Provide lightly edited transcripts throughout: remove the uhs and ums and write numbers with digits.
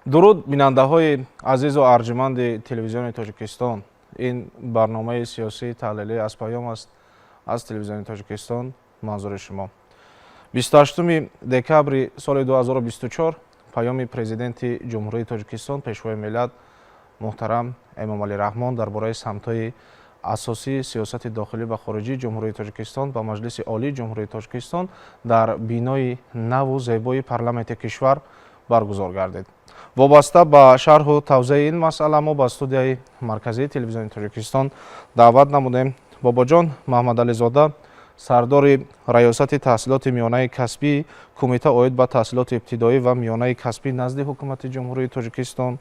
Дуруд, бинандаҳои азизу арҷуманди Телевизиони Тоҷикистон. Ин барномаи сиёсии таҳлилӣ «Аз паём» аст, аз Телевизиони Тоҷикистон манзури шумо. 28 декабри соли 2024 паёми Президенти Ҷумҳурии Тоҷикистон, Пешвои миллат муҳтарам Эмомалӣ Раҳмон дар бораи самтҳои асосии сиёсати дохилӣ ва хориҷии Ҷумҳурии Тоҷикистон ба Маҷлиси Олии Ҷумҳурии Тоҷикистон дар бинои наву зебои парламенти кишвар баргузор гардид. Вобаста ба шарҳу тавзеҳи ин масъала мо ба студияи марказии Телевизиони Тоҷикистон даъват намудем Бобоҷон Маҳмадализода, сардори Раёсати таҳсилоти миёнаи касбии Кумита оид ба таҳсилоти ибтидоӣ ва миёнаи касбӣ назди Ҳукумати Ҷумҳурии Тоҷикистон,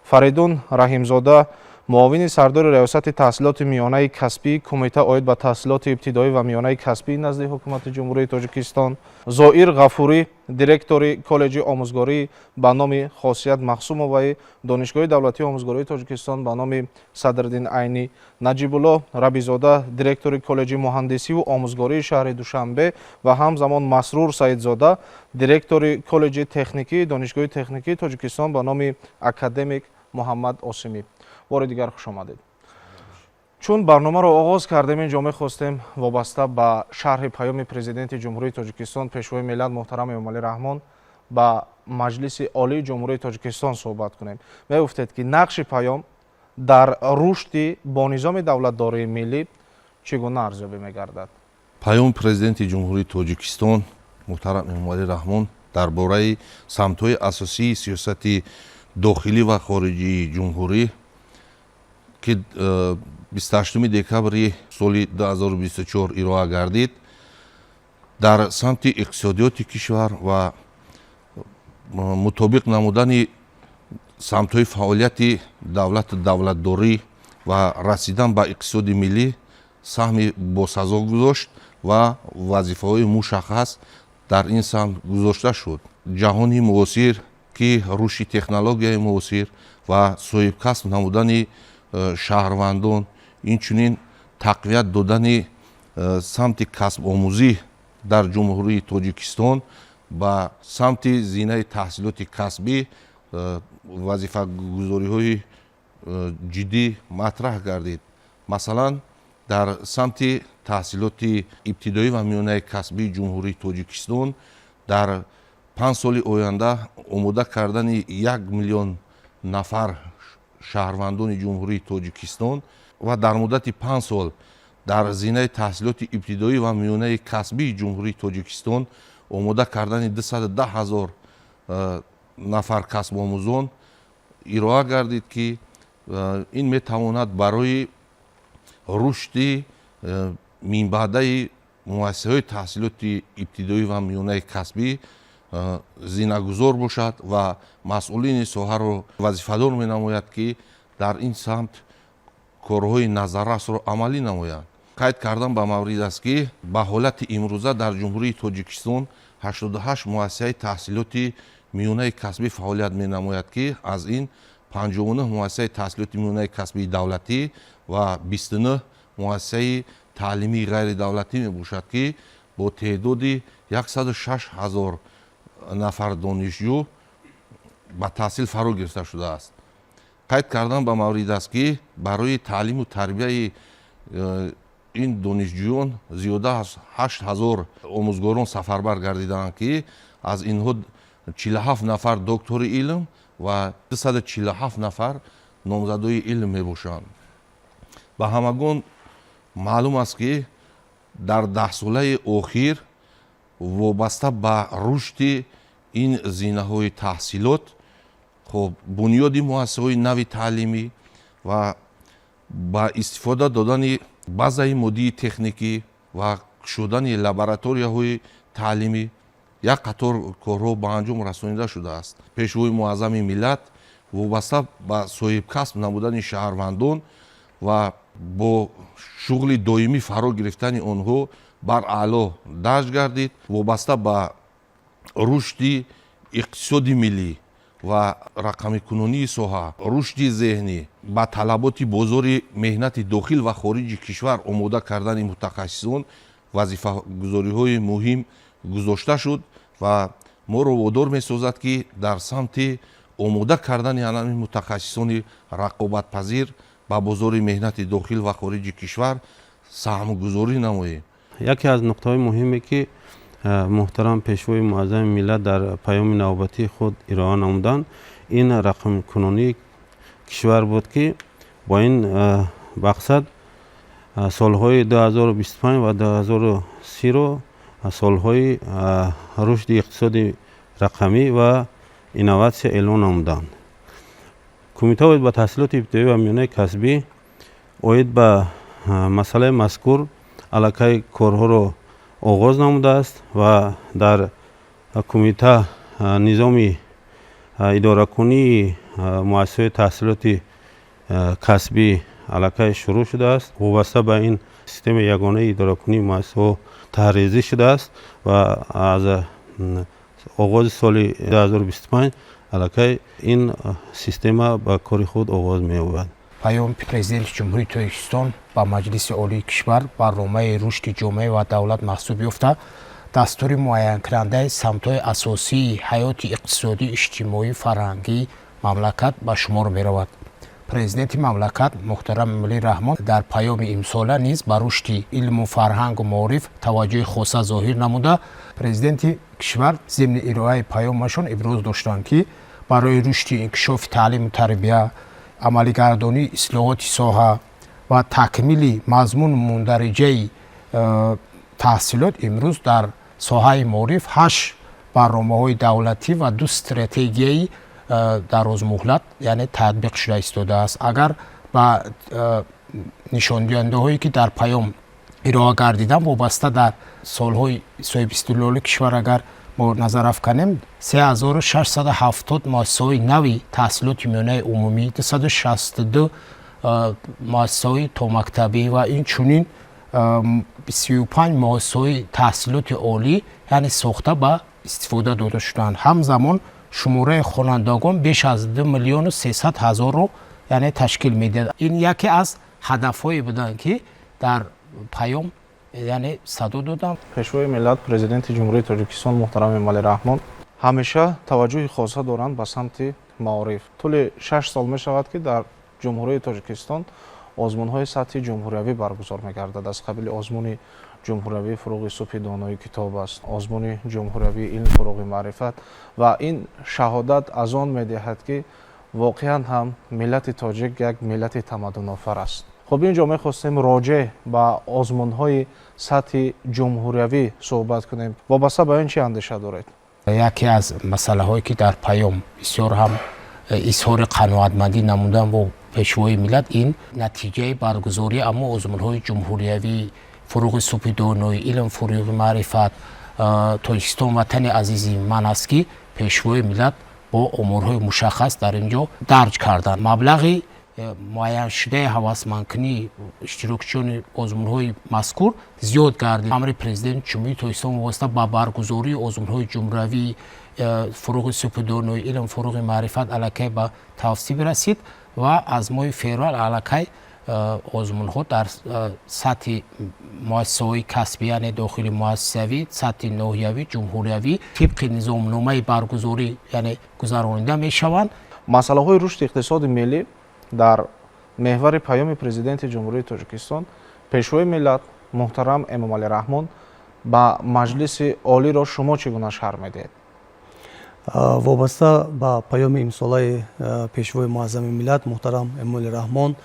Фаридун Раҳимзода, муовини сардори Раёсати таҳсилоти миёнаи касбӣ, Кумита оид ба таҳсилоти ибтидоӣ ва миёнаи касбӣ назди Ҳукумати Ҷумҳурии Тоҷикистон, Зоир Ғафурӣ, директори Коллеҷи омӯзгорӣ ба номи Хосият Махсумоваи Донишгоҳи давлатии омӯзгории Тоҷикистон ба номи Садриддин Айнӣ, Наҷибулло Рабизода, директори Коллеҷи муҳандисиву омӯзгории шаҳри Душанбе ва ҳамзамон Масрур Саидзода, директори Коллеҷи техникии Донишгоҳи техникии Тоҷикистон ба номи академик Муҳаммад Осимӣ. Бори дигар хуш омадед. Чун барномаро оғоз кардем, инҷо мехостем вобаста ба шарҳи паёми Президенти Ҷумҳурии Тоҷикистон, Пешвои миллат муҳтарам Эмомалӣ Раҳмон ба Маҷлиси Олии Ҷумҳурии Тоҷикистон суҳбат кунем. Мегуфтед, ки нақши паём дар рушди бо низоми давлатдории миллӣ чӣ гуна арзёбӣ мегардад? Паёми Президенти Ҷумҳурии Тоҷикистон муҳтарам Эмомалӣ Раҳмон дар бораи самтҳои асосии сиёсати дохилӣ ва хориҷии ҷумҳурӣ, ки 28 декабри соли 2024 ироа гардид, дар самти иқтисодиёти кишвар ва мутобиқ намудани самтҳои фаъолияти давлату давлатдорӣ ва расидан ба иқтисоди миллӣ саҳми босазо гузошт ва вазифаҳои мушаххас дар ин самт гузошта шуд. Ҷаҳони муосир, ки рушди технологияи муосир ва соҳибкасб намудани шаҳрвандон, инчунин тақвият додани самти касбомӯзӣ дар Ҷумҳурии Тоҷикистон ба самти зинаи таҳсилоти касбӣ вазифагузориҳои ҷиддӣ матраҳ гардид. Масалан, дар самти таҳсилоти ибтидоӣ ва миёнаи касбии Ҷумҳурии Тоҷикистон дар 5 соли оянда омода кардани 1 миллион нафар шаҳрвандони Ҷумҳурии Тоҷикистон ва дар муддати 5 сол дар зинаи таҳсилоти ибтидоӣ ва миёнаи касбии Ҷумҳурии Тоҷикистон омода кардани 210 ҳазор нафар касбомӯзон ироа гардид, ки ин метавонад барои рушди минбаъдаи муассисаҳои таҳсилоти ибтидоӣ ва миёнаи касбӣ зинагузор бошад ва масъулини соҳаро вазифадор менамояд, ки дар ин самт корҳои назаррасро амалӣ намоянд. Қайд кардан ба маврид аст, ки ба ҳолати имрӯза дар Ҷумҳурии Тоҷикистон 88 муассисаи таҳсилоти миёнаи касбӣ фаъолият менамояд, ки аз ин 59 муассисаи таҳсилоти миёнаи касбии давлатӣ ва 29 муассисаи таълимии ғайридавлатӣ мебошад, ки бо теъдоди 106 ҳазор нафар донишҷӯ ба таҳсил фаро гирифта шудааст. Қайд кардан ба маврид аст, ки барои таълиму тарбияи ин донишҷӯён зиёда аз 8000 омӯзгорон сафарбар гардидаанд, ки аз инҳо 47 нафар доктори илм ва 247 нафар номзадои илм мебошанд. Ба ҳамагон маълум аст, ки дар даҳсолаи охир вобаста ба рушди ин зинаҳои таҳсилот, хоб, бунёди муассисаҳои нави таълимӣ ва ба истифода додани базаи моддии техникӣ ва кушодани лабораторияҳои таълимӣ як қатор корҳо ба анҷом расонида шудааст. Пешвои муаззами миллат вобаста ба соҳибкасб намудани шаҳрвандон ва бо шуғли доимӣ фаро гирифтани онҳо бар аъло дарҷ гардид. Вобаста ба рушди иқтисоди миллӣ ва рақамикунонии соҳа, рушди зеҳнӣ, ба талаботи бозори меҳнати дохил ва хориҷи кишвар омода кардани мутахассисон вазифагузориҳои муҳим гузошта шуд ва моро водор месозад, ки дар самти Омода кардани ҳамин мутахассисони рақобатпазир ба бозори меҳнати дохил ва хориҷи кишвар саҳмгузорӣ намоем. Яке аз нуқтаҳои муҳиме, ки муҳтарам Пешвои Муаззами миллат дар паёми навбатии худ ироа намуданд, ин рақамикунонии кишвар буд, ки бо ин мақсад солҳои 2025 ва 2030-ро солҳои рушди иқтисоди рақамӣ ва инноватсия эълон намуданд. Кумита оид ба таҳсилоти ибтидоӣ ва миёнаи касбӣ оид ба масъалаи мазкур аллакай корҳоро оғоз намудааст ва дар кумита низоми идоракунии муассисаҳои таҳсилоти касбӣ аллакай шурӯъ шудааст. Вобаста ба ин системаи ягонаи идоракунии муассисаҳо таҳризӣ шудааст ва аз оғози соли 2025 аллакай ин система ба кори худ оғоз меёбад. Паёми Президенти Ҷумҳурии Тоҷикистон ба Маҷлиси Олии кишвар барномаи рушди ҷомеа ва давлат маҳсуб ёфта, дастури муайянкунандаи самтҳои асосии ҳаёти иқтисодӣ, иҷтимоӣ, фарҳангии мамлакат ба шумор меравад. Президенти мамлакат муҳтарам Эмомалӣ Раҳмон дар паёми имсола низ ба рушди илму фарҳангу маориф таваҷҷӯҳи хоса зоҳир намуда, президенти кишвар зимни ироаи паёмашон иброз доштанд, ки барои рушди инкишофи таълиму тарбия, амалигардонии ислоҳоти соҳа ва такмили мазмуну мундариҷаи таҳсилот имрӯз дар соҳаи маориф ҳашт барномаҳои давлатӣ ва ду стратегияи дарозмуҳлат, яъне, татбиқ шуда истодааст. Агар ба нишондиҳандаҳое, ки дар паём ироа гардиданд, вобаста дар солҳои соҳибистиқлоли кишвар агар мо назар афканем, 3670 муассисаҳои нави таҳсилоти миёнаи умумӣ, 262 муассисаҳои томактабӣ ва инчунин 35 муассисаҳои таҳсилоти олӣ, яъне, сохта ба истифода дода шуданд. Ҳамзамон шумораи хонандагон беш аз 2 миллиону 300 ҳазорро, яъне, ташкил медиҳад. Ин яке аз ҳадафҳое буданд, ки дар паём, яъне, садо додам. Пешвои миллат, Президенти Ҷумҳурии Тоҷикистон муҳтарам Эмомалӣ Раҳмон ҳамеша таваҷҷӯҳи хоса доранд ба самти маориф. Тӯли 6 сол мешавад, ки дар Ҷумҳурии Тоҷикистон озмунҳои сатҳи ҷумҳуриявӣ баргузор мегардад. Аз қабили озмуни ҷумҳуриявии «Фуруғи субҳи донои китоб» аст, озмуни ҷумҳуриявии «Илм фуруғи маърифат», ва ин шаҳодат аз он медиҳад, ки воқеан ҳам миллати тоҷик як миллати тамаддунофар аст. Хуб, ин ҷо мехостем роҷеъ ба озмунҳои сатҳи ҷумҳуриявӣ суҳбат кунем. Вобаста ба ин чӣ андеша доред? Яке аз масъалаҳое, ки дар паём бисёр ҳам изҳори қаноатмандӣ намудан бо Пешвои миллат, ин натиҷаи баргузории аммо озмунҳои ҷумҳуриявӣ «Фуруғи субҳи доноӣ», «Илм фуруғи маърифат», «Тоҷикистон ватани азизи ман» аст, ки Пешвои миллат бо оморҳои мушаххас дар ин ҷо дарҷ карданд. Маблағи муайяншудаи ҳавасмандкунии иштирокчиёни озмунҳои мазкур зиёд гардид. Амри Президенти Ҷумҳурии Тоҷикистон вобаста ба баргузории озмунҳои ҷумҳуриявии «Фуруғи субҳи доноӣ», «Илм фуруғи маърифат» аллакай ба тавсиб расид ва аз моҳи феврал аллакай озмунҳо дар сатҳи муассисаҳои касбӣ, яъне дохили муассисавӣ, сатҳи ноҳиявӣ, ҷумҳуриявӣ тибқи низомномаи баргузорӣ, яъне, гузаронида мешаванд. Масъалаҳои рушди иқтисоди миллӣ дар меҳвари паёми Президенти Ҷумҳурии Тоҷикистон, Пешвои миллат муҳтарам Эмомалӣ Раҳмон ба Маҷлиси Олиро шумо чӣ гуна шарҳ медиҳед? Вобаста ба паёми имсолаи Пешвои Муаззами миллат муҳтарам Эмомалӣ Раҳмон,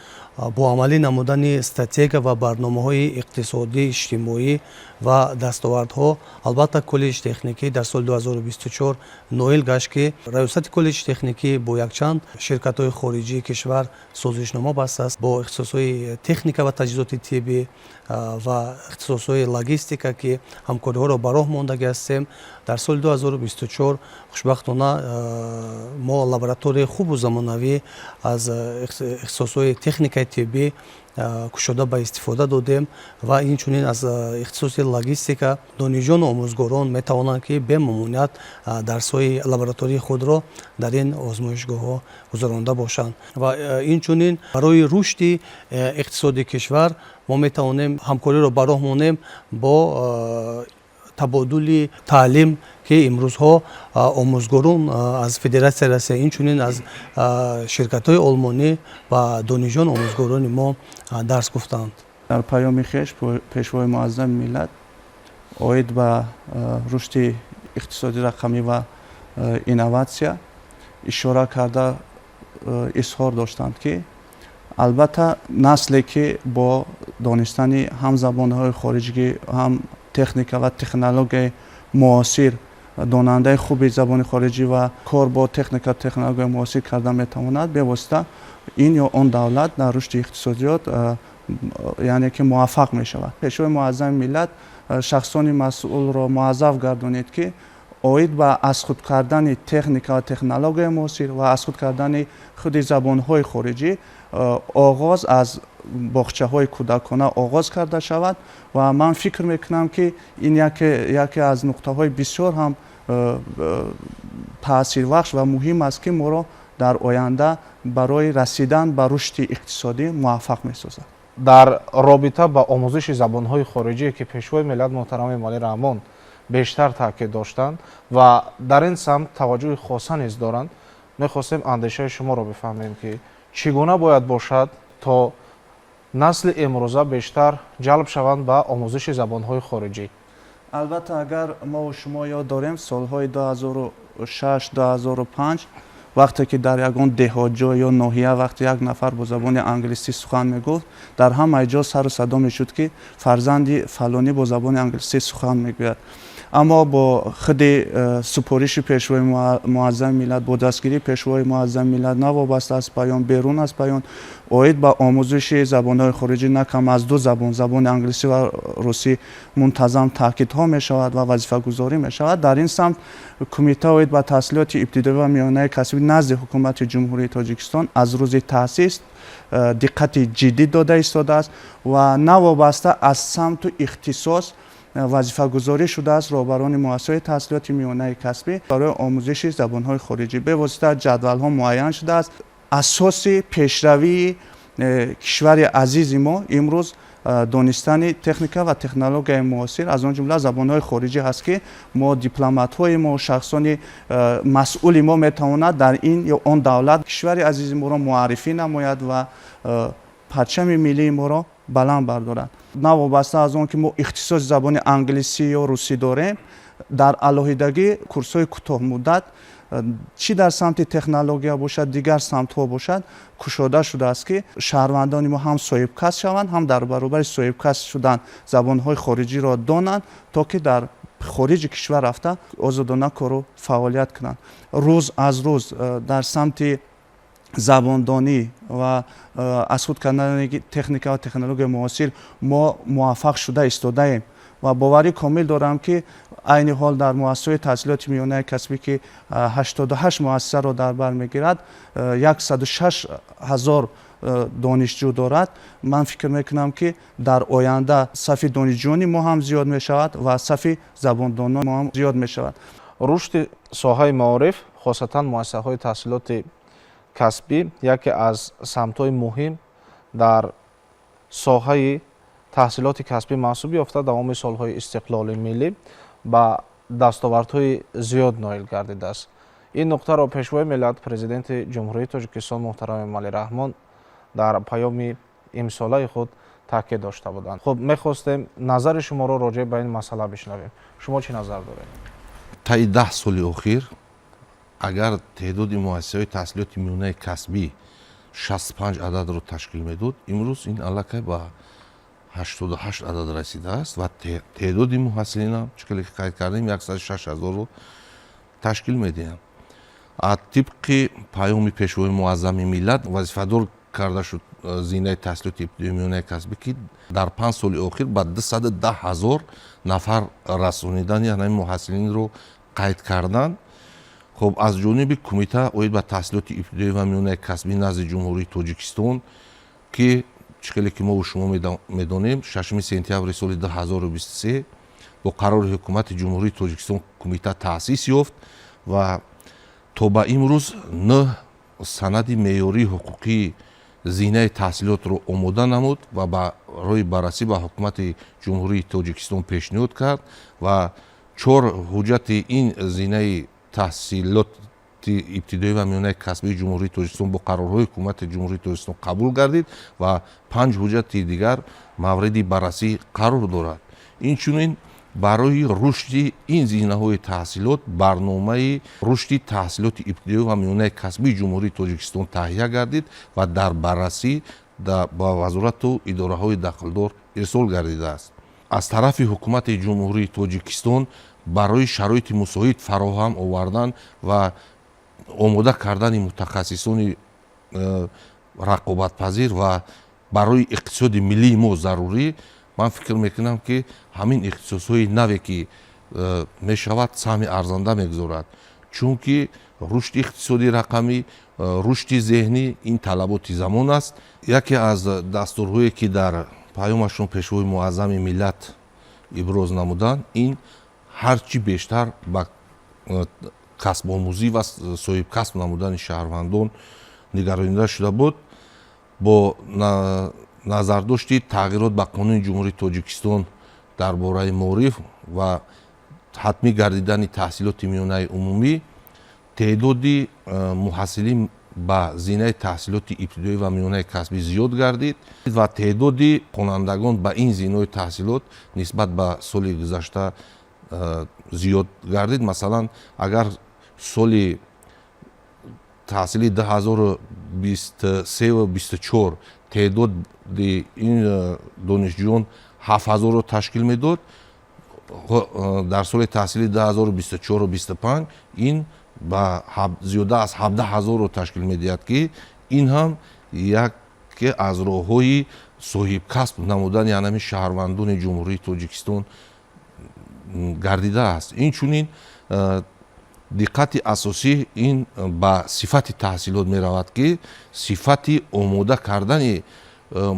бо амалӣ намудани стратегия ва барномаҳои иқтисодӣ, иҷтимоӣ ва дастовардҳо, албатта, коллеҷи техникӣ дар соли 2024 ноил гашт, ки раёсати коллеҷи техникӣ бо якчанд ширкатҳои хориҷии кишвар созишнома бастааст бо ихтисосҳои техника ва таҷҳизоти тиббӣ ва ихтисосҳои логистика, ки ҳамкориҳоро ба роҳ мондагӣ ҳастем. Дар соли 2024 хушбахтона мо лабораторияи хубу замонавӣ аз ихтисосҳои техникаи тиббӣ кушода ба истифода додем ва инчунин аз ихтисоси логистика донишҷӯну омӯзгорон метавонанд, ки бемамониат дарсҳои лаборатории худро дар ин озмоишгоҳҳо гузаронда бошанд. Ва инчунин барои рушди иқтисоди кишвар мо метавонем ҳамкориро ба роҳ монем бо Табодули таълим, ки имрӯзҳо омӯзгорон аз Федератсияи Россия, инчунин аз ширкатҳои олмонӣ ба донишҷӯён, омӯзгорони мо дарс гуфтанд. Дар паёми хеш Пешвои Муаззами Миллат оид ба рушди иқтисоди рақамӣ ва инноватсия ишора карда, изҳор доштанд, ки албатта насле, ки бо донистани ҳам забонҳои хориҷӣ, ҳам техника ва технологияи муосир, донандаи хуби забони хориҷӣ ва кор бо техника, технологияи муосир карда метавонад, бевосита ин ё он давлат дар рушди иқтисодиёт, яъне ки муваффақ мешавад. Пешвои Муаззами Миллат шахсони масъулро муаззаф гардонид, ки оид ба аз худ кардани техника ва технологияи муосир ва аз худ кардани худи забонҳои хориҷӣ оғоз аз боғчаҳои кӯдакона оғоз карда шавад. Ва ман фикр мекунам, ки ин яке аз нуқтаҳои бисёр ҳам таъсирбахш ва муҳим аст, ки моро дар оянда барои расидан ба рушди иқтисодӣ муваффақ месозад. Дар робита ба омӯзиши забонҳои хориҷӣ, ки Пешвои Миллат муҳтарами Эмомалӣ Раҳмон бештар таъкид доштанд ва дар ин самт таваҷҷӯҳи хоса низ доранд, мехостем андешаи шуморо бифаҳмем, ки чӣ гуна бояд бошад, то насли имрӯза бештар ҷалб шаванд ба омӯзиши забонҳои хориҷӣ. Албатта, агар мову шумо ёд дорем, солҳои 2006, 2005, вақте ки дар ягон деҳотҷой ё ноҳия вақте як нафар бо забони англисӣ сухан мегуфт, дар ҳамаи ҷо сару садо мешуд, ки фарзанди фалонӣ бо забони англисӣ сухан мегӯяд. Аммо бо худи супориши Пешвои Муаззами Миллат, бо дастгирии Пешвои Муаззами Миллат, навобаста аз паём, берун аз паём, оид ба омӯзиши забонҳои хориҷӣ на кам аз ду забон, забони англисӣ ва русӣ, мунтазам таъкидҳо мешавад ва вазифагузорӣ мешавад. Дар ин самт Кумита оид ба таҳсилоти ибтидоӣ ва миёнаи касбӣ назди Ҳукумати Ҷумҳурии Тоҷикистон аз рӯзи таъсис диққати ҷиддӣ дода истодааст ва навобаста аз самту ихтисос вазифагузорӣ шудааст роҳбарони муассисаҳои таҳсилоти миёнаи касбӣ барои омӯзиши забонҳои хориҷӣ. Бевосита ҷадвалҳо муайян шудааст. Асоси пешравии кишвари азизи мо имрӯз донистани техника ва технологияи муосир, аз он ҷумла забонҳои хориҷӣ ҳаст, ки мо дипломатҳои мо, шахсони масъули мо метавонад дар ин ё он давлат кишвари азизи моро муаррифӣ намояд ва парчами миллии моро баланд бардорад. Навобаста аз он ки мо ихтисоси забони англисӣ ё русӣ дорем, дар алоҳидагӣ курсҳои кӯтоҳмуддат, чӣ дар самти технология бошад, дигар самтҳо бошад, кушода шудааст, ки шаҳрвандони мо ҳам соҳибкасб шаванд, ҳам дар баробари соҳибкасб шудан забонҳои хориҷиро донанд, то ки дар хориҷи кишвар рафта озодона кору фаъолият кунанд. Рӯз аз рӯз дар самти забондонӣ ва аз худ кардани техника ва технологияи муосир мо муваффақ шуда истодаем ва боварӣ комил дорам, ки айни ҳол дар муассисаҳои таҳсилоти миёнаи касбӣ, ки 88 муассисаро дар бар мегирад, 106 ҳазор донишҷӯ дорад. Ман фикр мекунам, ки дар оянда сафи донишҷӯёни мо ҳам зиёд мешавад ва сафи забондонони мо ҳам зиёд мешавад. Рушди соҳаи маориф, хосатан муассисаҳои таҳсилоти касбӣ, яке аз самтҳои муҳим дар соҳаи таҳсилоти касбӣ маҳсуб ёфта, давоми солҳои истиқлоли миллӣ ба дастовардҳои зиёд ноил гардидааст. Ин нуқтаро Пешвои Миллат, Президенти Ҷумҳурии Тоҷикистон муҳтарам Эмомалӣ Раҳмон дар паёми имсолаи худ таъкид дошта буданд. Хуб, мехостем назари шуморо роҷеъ ба ин масъала бишнавем. Шумо чӣ назар доред? Таи 10 соли охир агар теъдоди муассисаҳои таҳсилоти миёнаи касбӣ 65 ададро ташкил медод, имрӯз ин аллакай ба 88 адад расидааст ва теъдоди муҳассилинам, чӣ хеле ки қайд кардем, 106 ҳазорро ташкил медиҳанд. Тибқи паёми Пешвои Муаззами Миллат вазифадор карда шуд зинаи таҳсилоти ибтидоии миёнаи касбӣ, ки дар 5 соли охир ба 210 ҳазор нафар расонидани ҳамин муҳассилинро қайд кардан. Хуб, аз ҷониби Кумита оид ба таҳсилоти ибтидоӣ ва миёнаи касбӣ назди Ҷумҳурии Тоҷикистон, ки чӣ хеле ки мову шумо медонем, 6 сентябри соли 2023 бо қарори Ҳукумати Ҷумҳурии Тоҷикистон кумита таъсис ёфт ва то ба имрӯз нӯҳ санади меъёрии ҳуқуқии зинаи таҳсилотро омода намуд ва барои баррасӣ ба Ҳукумати Ҷумҳурии Тоҷикистон пешниҳод кард ва Чор ҳуҷҷати ин зинаи таҳсилоти ибтидоӣ ва миёнаи касбии Ҷумҳурии Тоҷикистон бо қарорҳои Ҳукумати Ҷумҳурии Тоҷикистон қабул гардид ва панҷ ҳуҷҷати дигар мавриди баррасӣ қарор дорад. Инчунин барои рушди ин зинаҳои таҳсилот барномаи рушди таҳсилоти ибтидоӣ ва миёнаи касбии Ҷумҳурии Тоҷикистон таҳия гардид ва дар баррасӣ ба вазорату идораҳои дахлдор ирсол гардидааст. Аз тарафи Ҳукумати Ҷумҳурии Тоҷикистон барои шароити мусоид фароҳам овардан ва омода кардани мутахассисони рақобатпазир ва барои иқтисоди миллии мо зарурӣ, ман фикр мекунам, ки ҳамин ихтисосҳои наве ки мешавад, саҳми арзанда мегузорад, чунки рушди иқтисоди рақамӣ, рушди зеҳнӣ ин талаботи замон аст. Яке аз дастурҳое, ки дар паёмашон Пешвои Муаззами миллат иброз намуданд, ин ҳарчи бештар ба касбомӯзӣ ва соҳибкасб намудани шаҳрвандон нигаронида шуда буд. Бо назардошти тағйирот ба Қонуни Ҷумҳурии Тоҷикистон дар бораи маориф ва ҳатмӣ гардидани таҳсилоти миёнаи умумӣ, теъдоди муҳассилин ба зинаи таҳсилоти ибтидоӣ ва миёнаи касбӣ зиёд гардид ва теъдоди хонандагон ба ин зинаҳои таҳсилот нисбат ба соли гузашта зиёд гардид. Масалан, агар соли таҳсили 2023-24 теъдоди ин донишҷӯён 7000-ро ташкил медод, дар соли таҳсили 2024-25 ин ба зиёда аз 17 000-ро ташкил медиҳад, ки ин ҳам яке аз роҳҳои соҳибкасб намудани анами шаҳрвандони Ҷумҳурии Тоҷикистон гардидааст. Инчунин диққати асосӣ ин ба сифати таҳсилот меравад, ки сифати омода кардани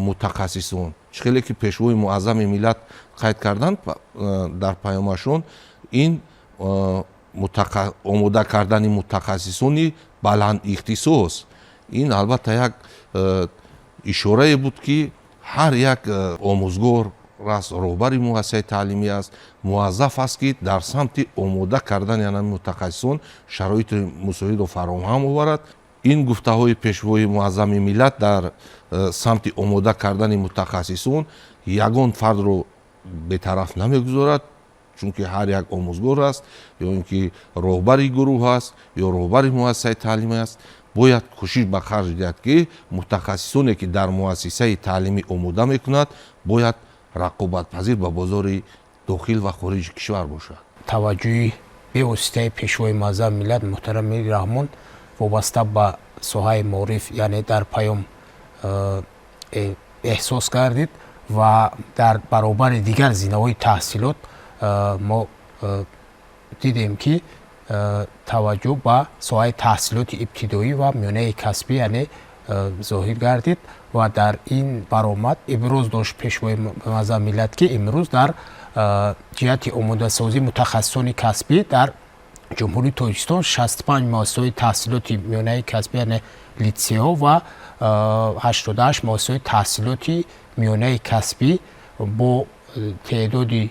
мутахассисон, чӣ хеле ки Пешвои Муаззами миллат қайд карданд дар паёмашон, ин омода кардани мутахассисони баландихтисос, ин албатта як ишорае буд, ки ҳар як омӯзгор аст, роҳбари муассисаи таълимӣ аст, муваззаф аст, ки дар самти омода кардани анами мутахассисон шароити мусоидро фароҳам оварад. Ин гуфтаҳои Пешвои Муаззами миллат дар самти омода кардани мутахассисон ягон фардро бетараф намегузорад, чунки ҳар як омӯзгор аст ё ин ки роҳбари гурӯҳ аст ё роҳбари муассисаи таълимӣ аст, бояд кӯшиш ба харҷ диҳад, ки мутахассисоне, ки дар муассисаи таълимӣ омода мекунад, бояд рақобатпазир ба бозори дохил ва хориҷи кишвар бошад. Таваҷҷӯҳи бевоситаи Пешвои Муаззами миллат муҳтарам Эмомалӣ Раҳмон вобаста ба соҳаи маориф, яъне дар паём эҳсос гардид ва дар баробари дигар зинаҳои таҳсилот мо дидем, ки таваҷҷӯҳ ба соҳаи таҳсилоти ибтидоӣ ва миёнаи касбӣ, яъне зоҳир гардид ва дар ин баромад иброз дошт Пешвои Муаззами миллат, ки имрӯз дар ҷиҳати омодасозии мутахассисони касбӣ дар Ҷумҳурии Тоҷикистон 65 муассисаҳои таҳсилоти миёнаи касбӣ, яъне литсейҳо, ва 88 муассисаҳои таҳсилоти миёнаи касбӣ бо теъдоди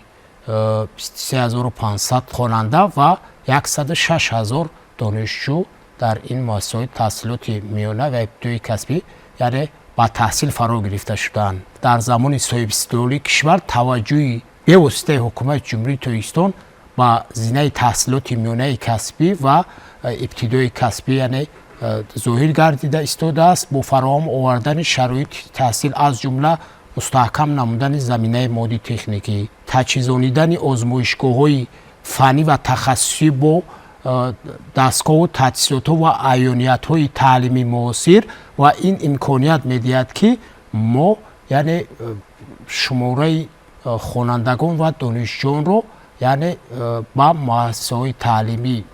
3500 хонанда ва 106 000 донишҷӯ дар ин муассисаҳои таҳсилоти миёна ва ибтидоии касбӣ, яъне ба таҳсил фаро гирифта шудаанд. Дар замони соҳибистиқлолии кишвар таваҷҷӯҳи бевоситаи Ҳукумати Ҷумҳурии Тоҷикистон ба зинаи таҳсилоти миёнаи касбӣ ва ибтидои касбӣ, яъне зоҳир гардида истодааст, бо фароҳам овардани шароити таҳсил, аз ҷумла мустаҳкам намудани заминаи моддию техникӣ, таҷҳизонидани озмоишгоҳҳои фаннӣ ва тахассусӣ бо дастгоҳу таҷҳизотҳо ва аёниятҳои таълимии муосир. Ва ин имконият медиҳад, ки мо, яъне шумораи хонандагон ва донишҷӯёнро, яъне ба муассисаҳои таълимии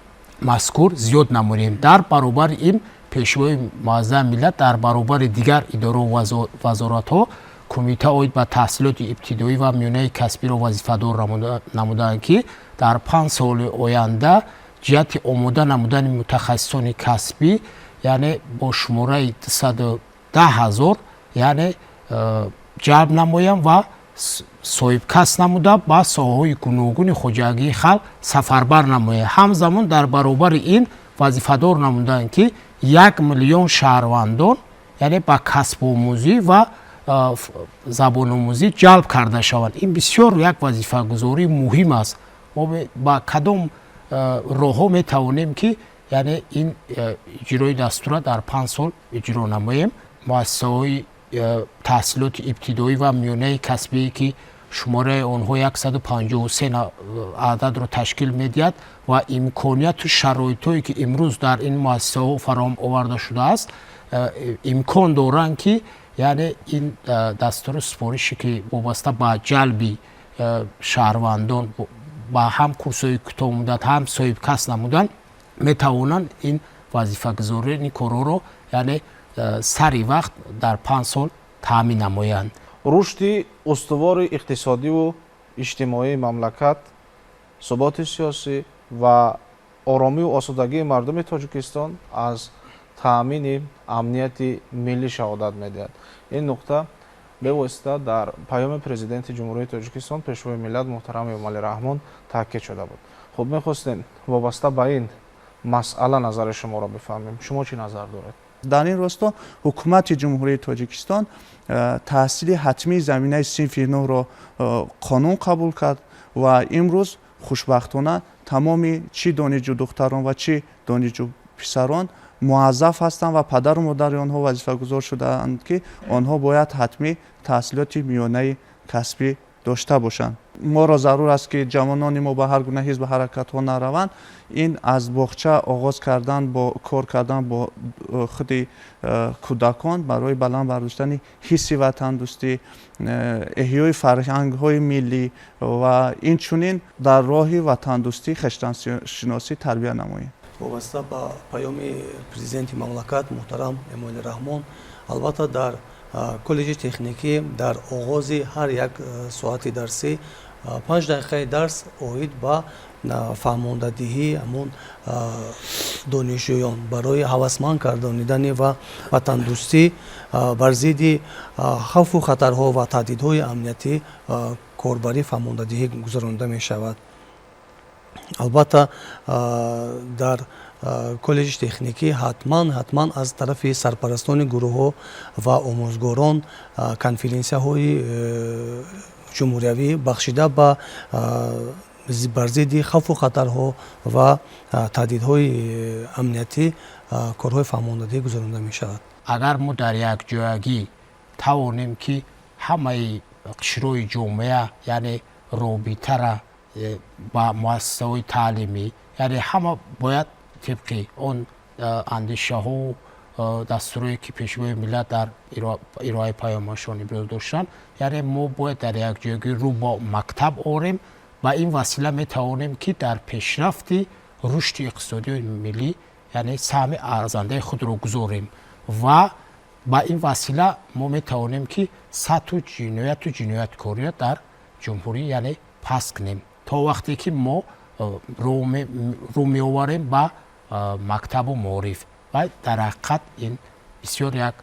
мазкур зиёд намоем. Дар баробари ин Пешвои Муаззами миллат дар баробари дигар идору вазоратҳо кумита оид ба таҳсилоти ибтидоӣ ва миёнаи касбиро вазифадор намуданд, ки дар 5 соли оянда ҷиҳати омода намудани мутахассисони касбӣ, яъне бо шумораи 210 000, яъне ҷалб намоянд ва Соҳибкасб намуда, ба соҳаҳои гуногуни хоҷагии халқ сафарбар намояд. Ҳамзамон дар баробари ин вазифадор намуданд, ки 1 миллион шаҳрвандон, яъне ба касбомӯзӣ ва забономӯзӣ ҷалб карда шаванд. Ин бисёр як вазифагузории муҳим аст. Мо ба кадом роҳҳо метавонем, ки яъне ин иҷрои дастура дар 5 сол иҷро намоем? Муассисаҳои таҳсилоти ибтидоӣ ва миёнаи касбие, ки шумораи онҳо 153 ададро ташкил медиҳад ва имконияту шароитҳое, ки имрӯз дар ин муассисаҳо фароҳам оварда шудааст, имкон доранд, ки яъне ин дастуру супорише, ки вобаста ба ҷалби шаҳрвандон ба ҳам курсҳои кӯтоҳмуддат, ҳам соҳибкасб намудан, метавонанд ин вазифагузорӣ, ин корҳоро яъне сари вақт дар 5 сол таъмин намоянд. Рушди устувори иқтисодиву иҷтимоии мамлакат, суботи сиёсӣ ва оромиву осудагии мардуми Тоҷикистон аз таъмини амнияти миллӣ шаҳодат медиҳад. Ин нуқта бевосита дар паёми Президенти Ҷумҳурии Тоҷикистон, Пешвои миллат муҳтарам Эмомалӣ Раҳмон таъкид шуда буд. Хуб, мехостем вобаста ба ин масъала назари шуморо бифаҳмем. Шумо чӣ назар доред? Дар ин росто Ҳукумати Ҷумҳурии Тоҷикистон таҳсили ҳатмии заминаи синфи нӯҳро қонун қабул кард ва имрӯз хушбахтона тамоми чӣ донишҷӯ духтарон ва чӣ донишҷӯ писарон муаззаф ҳастанд ва падару модари онҳо вазифагузор шудаанд, ки онҳо бояд ҳатмӣ таҳсилоти миёнаи касбӣ дошта бошанд. Моро зарур аст, ки ҷавонони мо ба ҳар гуна ҳизбу ҳаракатҳо нараванд. Ин аз боғча оғоз кардан, бо кор кардан бо худи кӯдакон барои баланд бардоштани ҳисси ватандӯстӣ, эҳёи фарҳангҳои миллӣ ва инчунин дар роҳи ватандӯстӣ, хештаншиносӣ тарбия намоем. Вобаста ба паёми Президенти мамлакат муҳтарам Эмомалӣ Раҳмон, албатта, дар коллеҷи техникӣ дар оғози ҳар як соати дарсӣ 5 дақиқаи дарс оид ба фаҳмондадиҳии ҳамон донишҷӯён барои ҳавасманд гардонидани ва ватандӯстӣ, бар зидди хавфу хатарҳо ва таҳдидҳои амниятӣ корбарӣ фаҳмондадиҳӣ гузаронида мешавад. Албатта, дар коллеҷи техникӣ ҳатман, ҳатман аз тарафи сарпарастони гурӯҳҳо ва омӯзгорон конференсияҳои ҷумҳуриявӣ бахшида ба бар зидди хавфу хатарҳо ва таҳдидҳои амниятӣ корҳои фаҳмондадиҳӣ гузаронида мешавад. Агар мо дар якҷоягӣ тавонем, ки ҳамаи қишрҳои ҷомеа, яъне робитара ба муассисаҳои таълимӣ, яъне ҳама бояд тибқи он андешаҳо, дастурое, ки Пешвои миллат дар ироаи паёмашон иброз доштанд, яъне мо бояд дар якҷоягӣ рӯ ба мактаб орем. Ба ин васила метавонем, ки дар пешрафти рушди иқтисодиёи миллӣ, яъне саҳми арзандаи худро гузорем ва ба ин васила мо метавонем, ки сатҳу ҷинояту ҷинояткориро дар ҷумҳурӣ, яъне паст кунем. То вақте ки мо рӯ меоварем ба мактабу маориф ва дар ҳақиқат ин бисёр як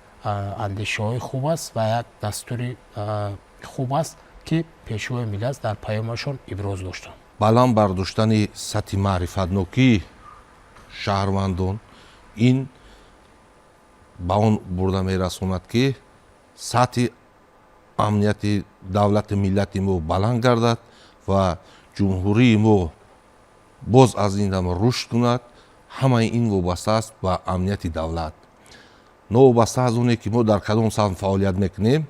андешаҳои хуб аст ва як дастури хуб аст, ки Пешвои миллат дар паёмашон иброз доштанд. Баланд бардоштани сатҳи маърифатнокии шаҳрвандон ин ба он бурда мерасонад, ки сатҳи амнияти давлати миллати мо баланд гардад ва ҷумҳурии мо боз аз ин ҳам рушд кунад. Ҳамаи ин вобаста аст ба амнияти давлат. Новобаста аз оне ки мо дар кадом самт фаъолият мекунем,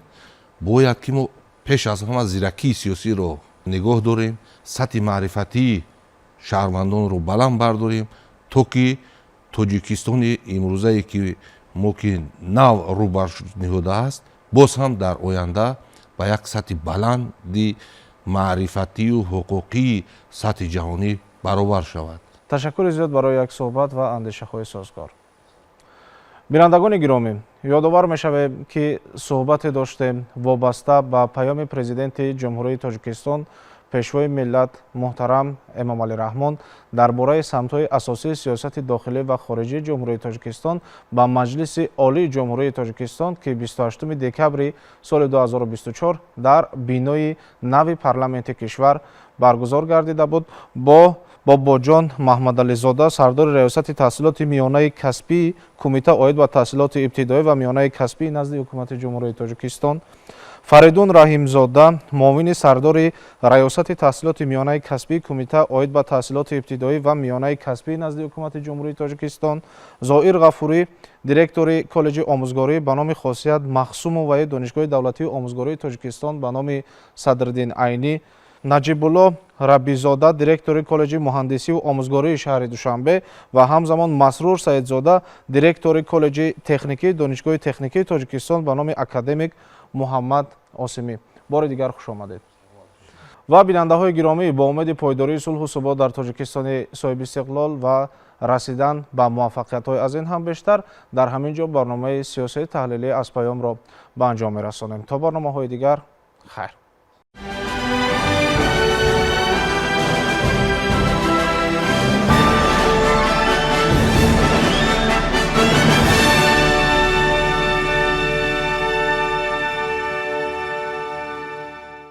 бояд ки мо пеш аз ҳама зиракии сиёсиро нигоҳ дорем, сатҳи маърифатии шаҳрвандонро баланд бардорем, то ки Тоҷикистони имрӯзае, ки мо ки нав рӯ бар ниҳодааст, боз ҳам дар оянда ба як сатҳи баланди маърифатию ҳуқуқии сатҳи ҷаҳонӣ баробар шавад. Ташаккури зиёд барои як суҳбат ва андешаҳои созгор. Бинандагони гиромӣ, ёдовар мешавем, ки суҳбате доштем вобаста ба паёми Президенти Ҷумҳурии Тоҷикистон. Пешвои миллат муҳтарам Эмомалӣ Раҳмон дар бораи самтҳои асосии сиёсати дохилӣ ва хориҷии Ҷумҳурии Тоҷикистон ба Маҷлиси Олии Ҷумҳурии Тоҷикистон, ки 28 декабри соли 2024 дар бинои нави парламенти кишвар баргузор гардида буд, бо Бобоҷон Маҳмадализода, сардори Раёсати таҳсилоти миёнаи касбии Кумита оид ба таҳсилоти ибтидоӣ ва миёнаи касбии назди Ҳукумати Ҷумҳурии Тоҷикистон, Фаридун Раҳимзода, муовини сардори Раёсати таҳсилоти миёнаи касбии Кумита оид ба таҳсилоти ибтидоӣ ва миёнаи касбии назди Ҳукумати Ҷумҳурии Тоҷикистон, Зоир Ғафурӣ, директори Коллеҷи омӯзгорӣ ба номи Хосият Махсумоваи Донишгоҳи давлатии омӯзгории Тоҷикистон ба номи Садриддин Айнӣ, Наҷибулло Рабизода, директори Коллеҷи муҳандисиву омӯзгории шаҳри Душанбе ва ҳамзамон Масрур Саидзода, директори Коллеҷи техникии Донишгоҳи техникии Тоҷикистон ба номи академик Муҳаммад Осимӣ. Бори дигар хуш омадед. Ва бинандаҳои гиромӣ, бо умеди пойдории сулҳу субот дар Тоҷикистони соҳибистиқлол ва расидан ба муваффақиятҳои аз ин ҳам бештар, дар ҳамин ҷо барномаи сиёсии таҳлилӣ «Аз паёмро» ба анҷом мерасонем. То барномаҳои дигар, хайр.